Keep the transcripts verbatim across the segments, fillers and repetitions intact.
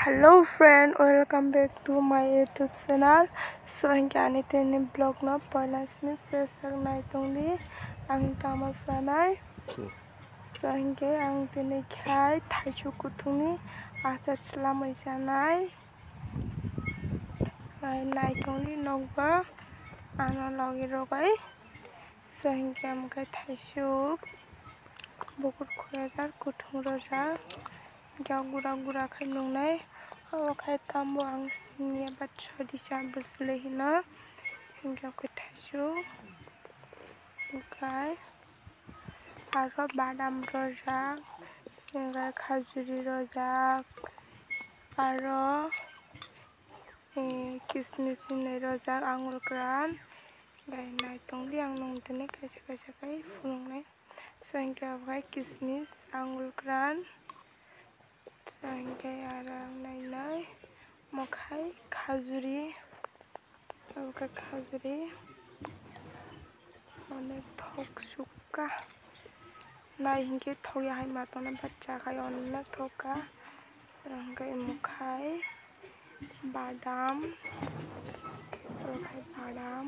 Hello friend, welcome back to my YouTube channel. So hinkhe ani tini vlog no poila simi sesang nai tongdi ang tamo sanai. So hinkhe ang tini khai thaichuk kuthungni achar chwlamwi sanai. Nai tongdi nokba ano logi rogai. So hinkhe amkhe thaichuk bukur khuyajak kuthung rojak. Hinkhe gura gura khai nungnai. Obo khai tambo ang siniya ba chori cha bwsle hino. Hinkhe okhai thaichuk. Okhai aro badam rojak. Hinkhe khajuri rojak. Aro, eh, kismis hinwi rojak angul kwran. Gai nai tongdi ang nung tini kaisa kaisa khai phunuknai. So hinkhe obo khai kismis, angul kwran. So hinkhe aro ang nainai. Omo khai khajuri. Obo khai khajuri. Onek thok sukha. Nai hinkhe thok ya hai ma tongna bacha khai onek thok kha. So hinkhe omo khai badam. Obo khai badam.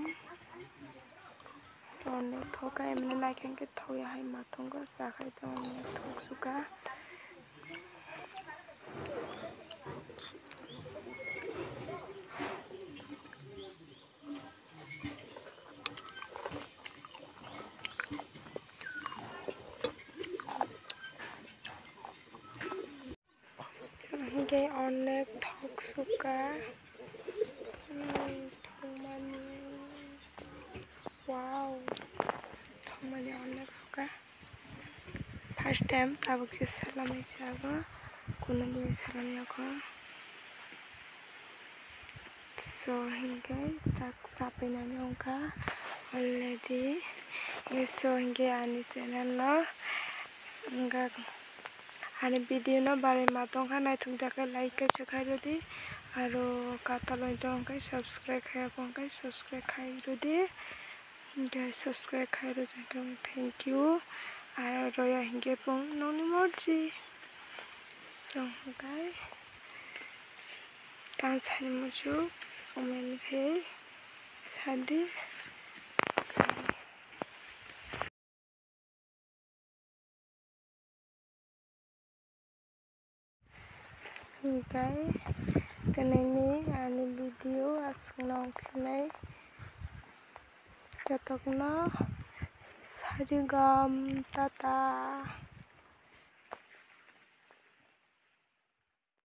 Onek thok kha, emne nai khe thok ya hai ma tongo, cha khai tong onek thok sukha. Hinkhe onek thok sukha. Hmm, thokmani. Wow. Thokmani onek sukha. First time tabuk se salamwi se abo. Kuno din salamyakho. So hinkhe tak sapinani wngkha already. So hinkhe ani channel no wngkha. Ani video no barwi ma tongkha, naithok dakhe like kaisa khai rwdi, aro kataloi tongkhe subscribe khaiya tongkhe subscribe khai rwdi, hinkhe subscribe khai rwjakhe thank you, aro roya hinkhe pung nokni morji. So hinkhe tansani muchuk comment khe sadi. Hinkhe tini ani video aswkno wngsinai. Jotono sarigam tata.